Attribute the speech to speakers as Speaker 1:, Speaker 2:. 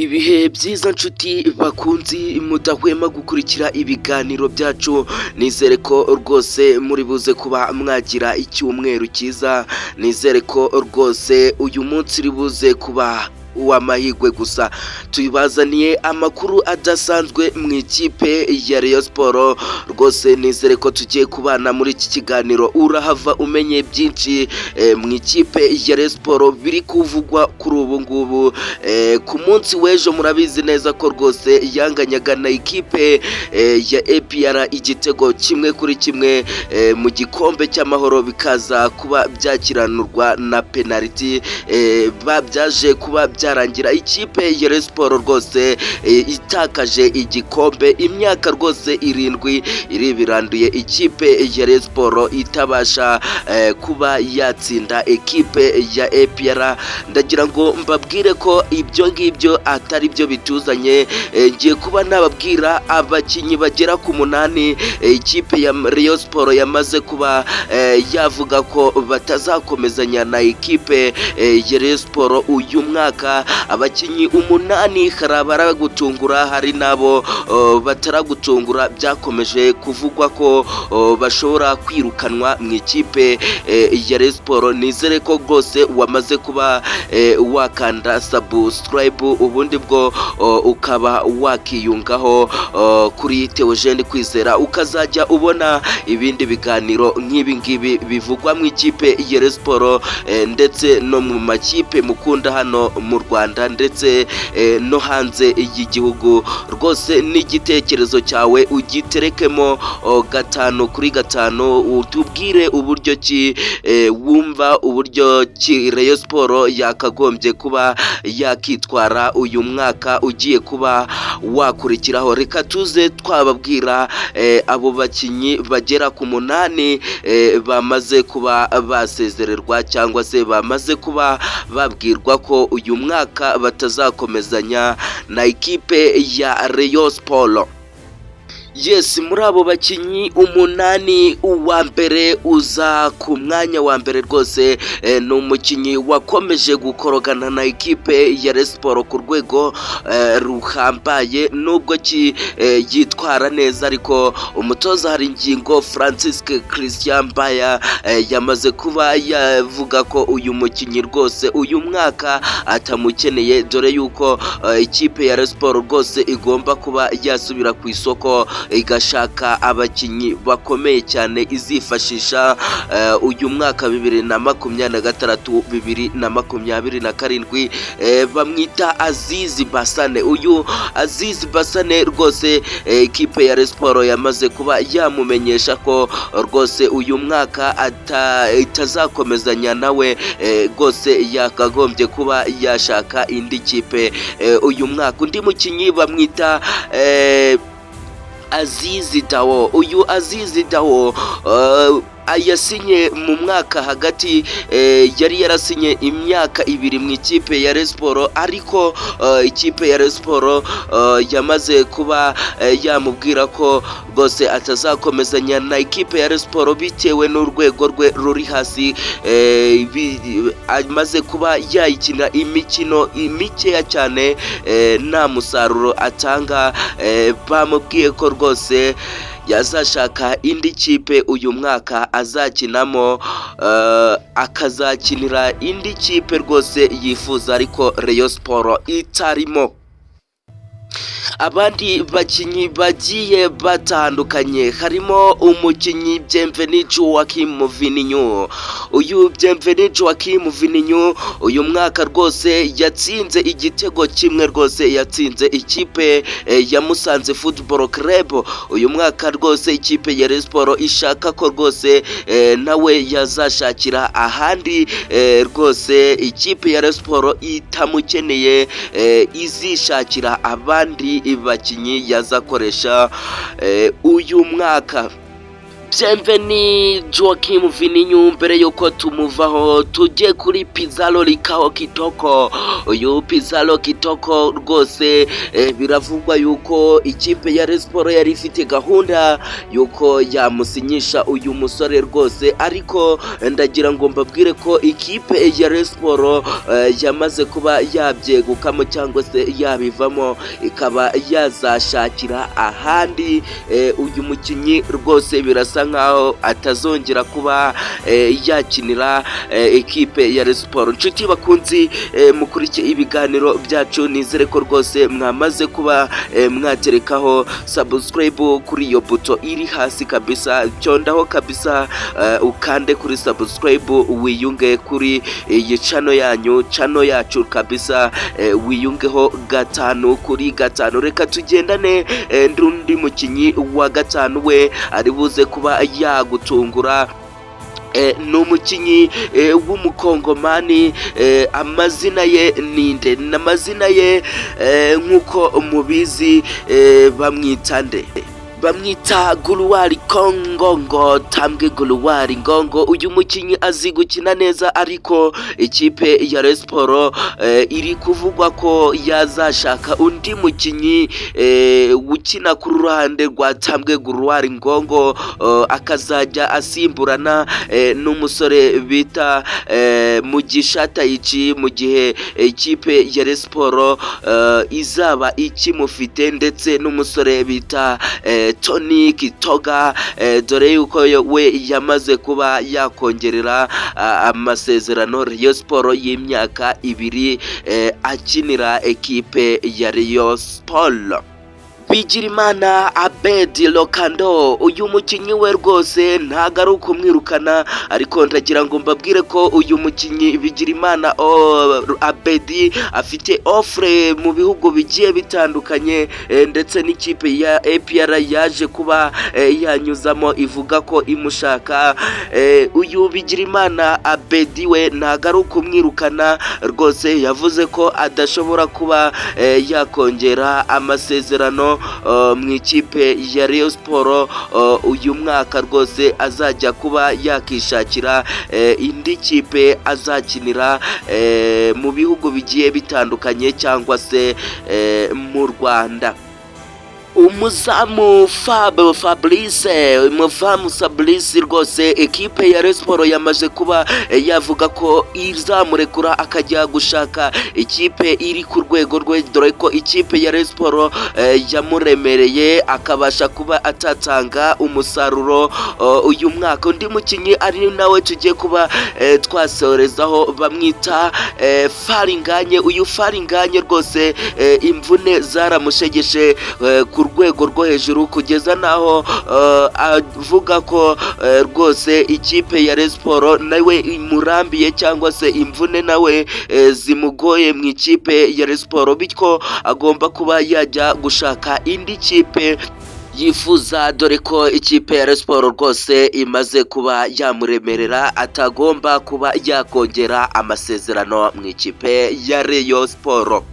Speaker 1: Ibihe byiza nshuti bakunzi mudahwema gukurikira ibiganiro byacu. Nizere ko rwose muri buze kuba mwagira icyumweru cyiza. Nizere ko rwose uyu munsi uri buze kuba uw'amahirwe gusa. Tubazaniye amakuru adasanzwe mu ikipe ya Rayon Sports. Rwose nizere ko tugiye kubana muri iki kiganiro, urahava umenye byinshi mu ikipe ya Rayon Sports biri kuvugwa kuri ubu ngubu. Ku munsi w'ejo murabizi neza ko rwose yanganyaga na ikipe ya APR igitego 1-1 mu gikombe cy'Amahoro, bikaza kuba byakiranurwa na penaliti. Byaje kuba byarangira ikipe ya Rayon Sports rwose itakaje igikombe. Imyaka rwose 7 iribiranduye ikipe ya Rayon Sports itabasha kuba yatsinda ekipe ya APR. Ndagira ngo mbabwire ko ibyo ngibyo atari byo bituzanye. Ngiye kuba nababwira abakinnyi bagera ku 8 ikipe ya Rayon Sports yamaze kuba yavuga ko batazakomezanya na ekipe ya Rayon Sports uyu mwaka. Abakinnyi 8, hari abaragutungura, hari n'abo bataragutungura byakomeje kuvugwa ko bashobora kwirukanwa mu ikipe ya Rayon Sports. Nizere ko rwose wamaze kuba wakanda subscribe, ubundi bwo ukaba wakiyungaho kuri Theogene Kwizera, ukazajya ubona ibindi biganiro nk'ibi ngibi bivugwa mu ikipe ya Rayon Sports ndetse no mu makipe mukunda hano mu Rwanda ndetse no hanze y'igihugu. Rwose n'igitekerezo cyawe ugiterekemo 5 kuri 5, utubwire uburyo ki wumva, uburyo ki Rayon Sports yakagombye kuba yakitwara uyu mwaka ugiye kuba wakurikiraho. Reka tuze twababwira abo bakinnyi bagera ku 8 bamaze kuba basezererwa cyangwa se bamaze kuba babwirwa ko uyu mwaka batazakomezanya na ikipe ya Rayon Sports. Yes, muri abo bakinnyi 8, uwa mbere uza ku mwanya wa mbere rwose ni umukinnyi wakomeje gukorogana na ekipe ya Rayon Sports ku rwego ruhambaye. Nubwo ki yitwara neza, ariko umutoza Haringingo Francis Christian Mbaya yamaze kuba yavuga ko uyu mukinnyi rwose uyu mwaka atamukeneye, dore yuko ikipe ya Rayon Sports rwose igomba kuba yasubira ku isoko igashaka abakinnyi bakomeye cyane izifashisha uyu mwaka 2026, 2027. Bamwita Azizi Basane. Uyu Azizi Basane rwose ikipe ya Rayon Sports yamaze kuba yamumenyesha ko rwose uyu mwaka itazakomezanya nawe. Rwose yakagombye kuba yashaka indi kipe uyu mwaka. Undi mukinnyi bamwita Azizi Dawo. Uyu Azizi Dawo yasinye mu mwaka hagati, yari yarasinye imyaka 2 mu ikipe ya Rayon Sports, ariko ikipe ya Rayon Sports yamaze kuba yamubwira ko rwose atazakomezanya na ikipe ya Rayon Sports bitewe n'urwego rwe ruri hasi. Amaze kuba yayikina imikino mikeya cyane nta musaruro atanga. Bamubwiye ko rwose yazashaka indi kipe uyu mwaka azakinamo, akazakinira indi kipe rwose yifuza, ariko Rayon Sports itarimo. Abandi bakinnyi bagiye batandukanye harimo umukinnyi Bienvenu Joachim Vininyu. Uyu Bienvenu Joachim Vininyu uyu mwaka rwose yatsinze igitego kimwe, rwose yatsinze ikipe ya Musanze Football Club. Uyu mwaka rwose ikipe ya Rayon Sports ishaka ko rwose nawe yazashakira ahandi, rwose ikipe ya Rayon Sports itamukeneye, izishakira abandi bakinnyi yazakoresha uyu mwaka. Bienvenue Joaquim Vininyu. Mbere yuko tumuvaho, tujye kuri Pizarro Rikao Kitoko. Uyu Pizarro Kitoko rwose, biravugwa yuko ikipe ya Rayon Sports yari ifite gahunda yuko yamusinyisha uyu musore rwose, ariko ndagira ngo mbabwire ko ikipe ya Rayon Sports yamaze kuba yabyegukamo cyangwa se yabivamo, ikaba yazashakira ahandi. Uyu mukinnyi rwose birasa nkaho atazongera kuba yakinira ekipe ya Rayon Sports. Inshuti bakunzi mukurikiye ibiganiro byacu, nizere ko rwose mwamaze kuba mwaterekaho subscribe kuri iyo buto iri hasi kabisa. Cyondaho kabisa, ukande kuri subscribe, wiyunge kuri iyi channel yanyu, channel yacu kabisa, wiyungeho 5 kuri 5. Reka tugendane n'undi mukinnyi wa gatanu, we ari buze kuba yagutungura. Ni umukinnyi w'umukongomani. Amazina ye ninde? Amazina ye nk'uko mubizi bamwita nde? Bamwita Guruwari Kongongo Tambwe Guruwari Ngongo. Uyu mukinnyi azi gukina neza, ariko ikipe ya Rayon Sports iri kuvugwa ko yazashaka undi mukinnyi ukina ku ruhande rwa Tambwe Guruwari Ngongo, akazajya asimburana n'umusore bita Mugisha Tayici mu gihe ikipe ya Rayon Sports izaba ikimufite, ndetse n'umusore bita Tony Kitoga, dore yuko we yamaze kuba yakongerera amasezerano Rayon Sports y'imyaka 2 akinira ekipe ya Rayon Sports. Bigirimana Abedi Lokando, uyu mukinnyi we rwose ntago ari ukumwirukana, ariko ndagira ngo mbabwire ko uyu mukinnyi Bigirimana Abedi afite offre mu bihugu bigiye bitandukanye, ndetse n'ikipe ya APR yaje kuba yanyuzamo ivuga ko imushaka. Uyu Bigirimana Abedi we ntago ari ukumwirukana rwose, yavuze ko adashobora kuba yakongera amasezerano mu ikipe ya Rayon Sports uyu mwaka rwose, azajya kuba yakishakira indi kipe azakinira mu bihugu bigiye bitandukanye cyangwa se mu Rwanda. Umuzamu Fab Fabrice, umuzamu Fabrice rwose, ekipe ya Rayon Sports yamaze kuba yavuga ko izamurekura akajya gushaka ikipe iri ku rwego rwe, dore ko ikipe ya Rayon Sports yamuremereye akabasha kuba atatanga umusaruro uyu mwaka. Undi mukinnyi ari nawe tugiye kuba twasorezaho bamwita Faringanye. Uyu Faringanye rwose imvune zaramushegeshe ku rwego rwo hejuru, kugeza n'aho avuga ko rwose ikipe ya Rayon Sports nawe imurambiye cyangwa se imvune nawe zimugoye mu ikipe ya Rayon Sports, bityo agomba kuba yajya gushaka indi kipe yifuza, dore ko ikipe ya Rayon Sports rwose imaze kuba yamuremerera, atagomba kuba yakongera amasezerano mu ikipe ya Rayon Sports.